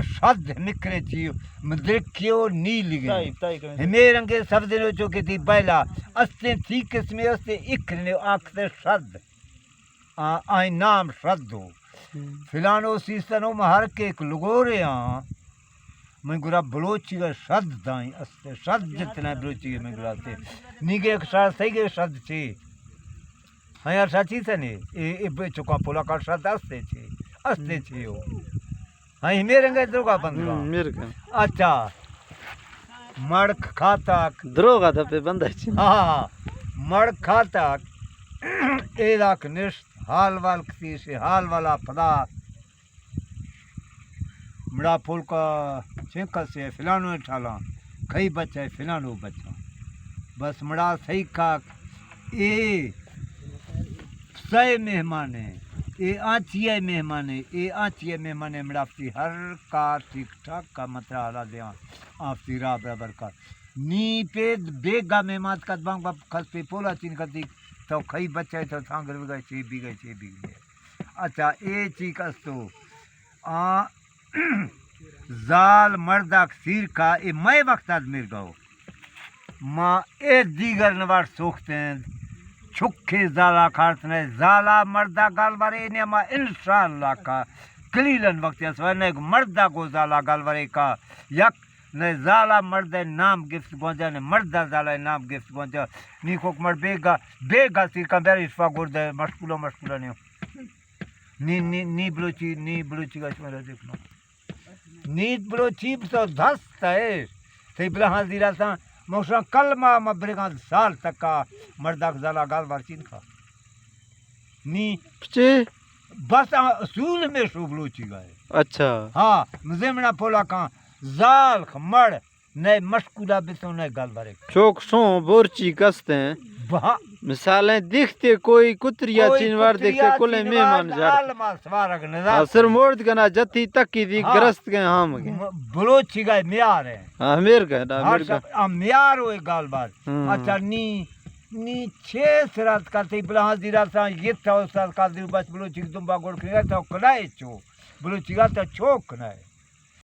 شد مکرے چی مدرکیو نیلگے۔ تائی، تائی کمیں۔ ہمے رنگے سبزے نو چو کہ تی بیلا استیں، تی قسمے استیں، اکرنے آکھتے شد۔ آ، آئی نام شد ہو۔ ہم۔ فلانو سیستنو ما ہر کے ایک لگورے آں۔ من گرا بلوچی گا شد دائیں استے، شد جتنا بلوچی گا من گرا استے۔ نیگے ایک شاہ صحیح گے شد چی۔ ہاں یار، سچی سنے، اے، اے بے چکا پولا کا شد استے چے، استے چے ہو۔ ہاں، اے میرنگ ہے، دروگا بندگا۔ ہم، میرنگ۔ اچھا، مڑک کھاتک۔ دروگا دپے بندہ چی۔ ہاں، مڑک کھاتک۔ اے لاک نشت، حال وال کسی سے، حال والا پدا۔ مڑا پول کا چنکا سے فلانو ٹھالا، کئی بچہ ہے فلانو بچہ۔ بس مڑا صحیح کا اے سئے مہمان ہے، اے آنچی ہے مہمان ہے، اے آنچی ہے مہمان ہے، مڑا فی ہر کا ٹھیک ٹھاک کا مترا حالا دیاں، آفتی راہ برابر کا۔ نی پید بیگا مہمان کد بانگ با کس پہ پولا چین کدی، تو کئی بچہ ہے تو سانگر بگئے چے بگئے چے بگئے۔ اچھا، اے چیک استو۔ آ، زال مردک سیر کا، اے مئے وقت اد مرگو۔ ما اے دیگر نوار سوختیں۔ چکے زالا کارت نے، زالا مردا گال بارے نے، ما انشاءاللہ کا کلیلن وقت اسوا نے مردا گو زالا گال بارے کا یک نے زالا مرد نام گفت گونجا، نے مردا زالا نام گفت گونجا۔ نی کوک مر بیگا، بیگا سیر کا بیار اشفا گرد مشکولو مشکولو نیو۔ نی، نی، نی بلوچی، نی بلوچی کا شمارا دیکھنا۔ نی بلوچی تو دست ہے۔ تی بلا ہاں زیرا سا موشا کلمہ مبرگاں سال تکا مردک زالا گال بار چین کا۔ نی پچے؟ بس آ اصول میں شو بلوچی کا ہے۔ اچھا۔ ہاں، مزے منا پولا کان زال خ مڑ نئے مشکولا بتو نئے گل برے۔ چوک سوں بورچی کستیں۔ بہا۔ مثالیں دیختے کوئی کتریا کوئی چینوار کتریا دیختے کلیں چینوار مہمان جاڑ۔ عالم سوارگ نظر۔ ہاں، سر مورد گنا جتی تکی دی ہاں۔ گرست گئے ہام گئے۔ م-، بلوچی گئے میار ہیں۔ ہاں، میر گئے نا، ہر میر گئے۔ شب، ہاں، میار ہوئے گال بار۔ ہاں۔ اچھا، نی، نی چھ سرات کرتے بلا حاضر آسان یہ تھا استاد قادر بس بلوچی دنبا گوڑ کے گئے تو کلائے چو۔ بلوچی گا تو چوک نہ ہے۔